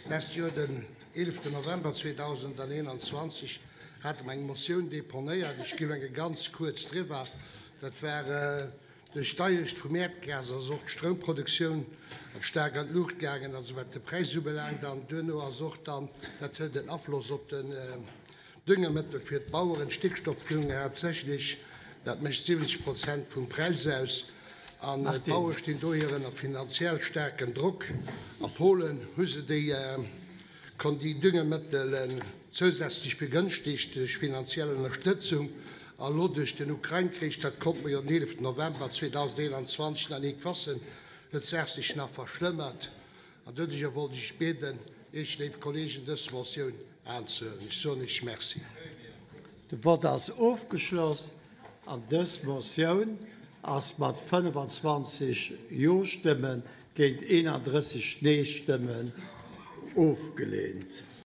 D'lescht Joer, den 11 November 2021, hate mer eng Motioun deponéiert. Ech ginn elo ganz kuerz driwwer. Dat war duerch d'Deierecht vum Äerdgas ass och d'Stroumproduktioun staark an d'Luucht gaangen, also wat de Präis ubelaangt. An duerno ass och dann, dat huet en Afloss op den Düngemëttel fir d'Baueren, Stickstoffdünger haaptsächlech, dat mécht 70 Prozent vum Präis aus. An d'Bauere stinn dohier ënner finanziell staarkem Drock. A Polen hu se déi kon déi Düngemëttel zousätzlech begënschtegt duerch finanziell Ënnerstëtzung. A lo duerch den Ukrain-Krich, dat konnt mer jo den 11 November 2021 nach nik wassen, huet d'Saach sech nach verschlëmmert. An doduerjer wollt ech Iech bieden, Iech, léif Kolleegen, dës Motioun anzehuelen. Ech soen Iech Merci. De Vott ass ofgeschloss an dës Motioun ass mat 25 Jo-Stëmme géint 31 Nee-Stëmmen ofgeleent.